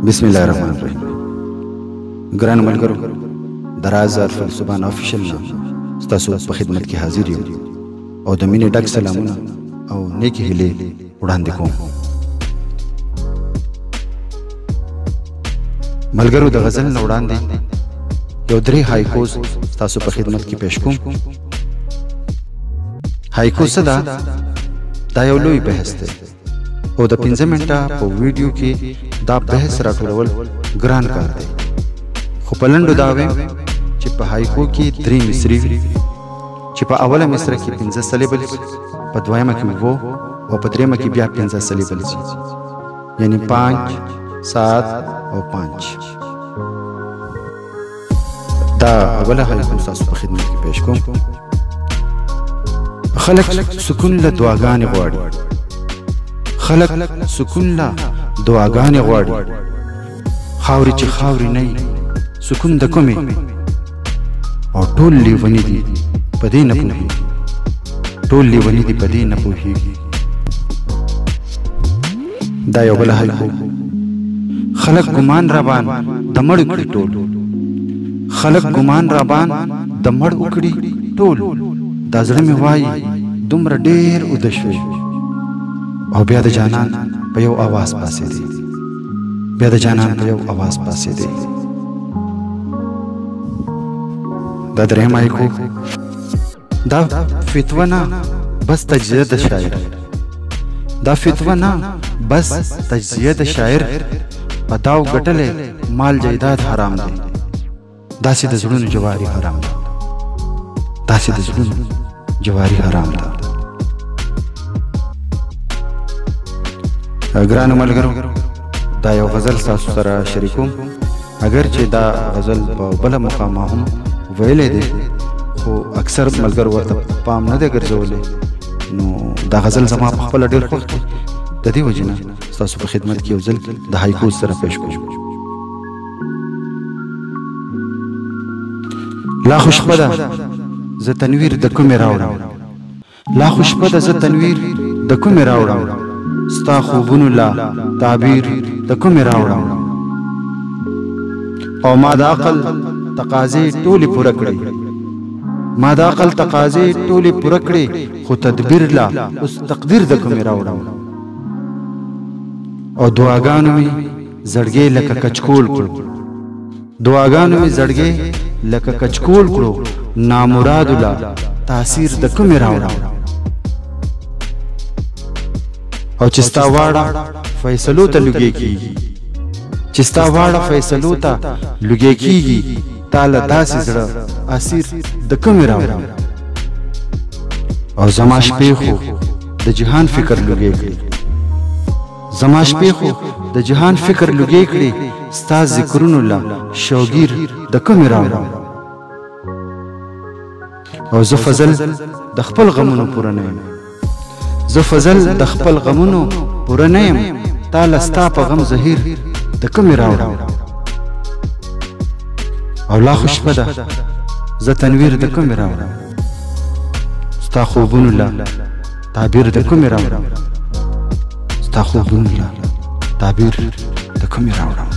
بسم الله الرحمن الرحیم. ګرانو ملګرو، د راز عرف السبحان official نه ستاسو په خدمت کې حاضر یو او د مینې ډک سلامونه او نیکې هیلې وړاندې کوم. ملګرو، د غزل نه وړاندې یو درې هایکوز ستاسو په خدمت کې پیش کوم. هایکو څه ده؟ دا یو لوی بحث دی او د 15 منټه په ویډیو کې دا بحث راټولول ګران کار دی، خو په لنډو دا وایم چې په هایکو کې درې مصرې وي، چې په اوله مصره کې 5 syllables، په دویمه کې 7 او په دریمه کې بیا 5 syllables، یعنی 5، 7 او 5. دا اوله هایکو ستاسو په خدمت کې پیش کوم. خلک سکون له دعاګانې غواړي، خلک سکون له دعاګانې غواړي، خاورې چې خاورې نه سکون د کومې، او ټول لیوني دي په دې نه پوهېږي، ټول لیوني دي په دې نه پوهېږي. دا یو بله هایکو. خلک ګمان رابان د مړ کړي ټول، خلک ګمان رابان د مړ وکړي ټول، دا زړه مې وایي دومره ډېر اوده شوی، او بیا د جانان په یو اواز پاڅېدی، بیا د جانان په یو اواز پاڅېدی. دا دریم هایکو. دا فتوه نه بس تجزیه د شاعر، دا فتوه نه بس تجزیه د شاعر، په داو ګټلی مال جایداد حرام دی، داسې د زړونو جواري حرام ده، داسې د زړونو جواري حرام ده. ګرانو ملګرو، دا یو غزل ستاسو سره شریکوم. اگر چې دا غزل په بله مقامه هم ویلی دی، خو اکثر ملګرو ورته پام نه دی ګرځولی، نو دا غزل زما په خپله ډېر خوښ دی، د دې وجې نه ستاسو په خدمت کې یو ځل د هایکو سره پیش کوم. لا خو شپه ده زه تنویر د کومې راوړم، لا خو شپه ده زه تنویر د کومې راوړم، ستا خوبونو لا تعبیر د کومې راوړم، او ما د عقل تقاضې ټولې پوره کړې، ما د عقل تقاضې ټولې پوره کړې، خو تدبیر لا اوس تقدیر د کومې راوړم، او دعاګانو مې زړګی لکه کچکول کړو، دعاګانو مې زړګی لکه کچکول کړو، نامرادو لا تاثیر د کومې راوړم، او چې ستا واړه فیصلو ته لوګی کېږي، چې ستا واړه فیصلو ته لوګی کېږي، تا له داسې زړه اسیر د کومې راوړم، او زما شپې خو د جهان فکر لوګی کړي، زما شپې خو د جهان فکر لوګی کړي، ستا ذکرونو له شوګیر د کومې راوړم، او زه فضل د خپل غمونو پوره نه یم، زه فضل د خپل غمونو پوره نه یم، تا له ستا په غم زهیر د کومې راوړم، او لا خو شپه ده زه تنویر د کومې راوړم، ستا خوبونو له تعبیر د کومې راوړم، ستا خوبونو له تعبیر د کومې راوړم.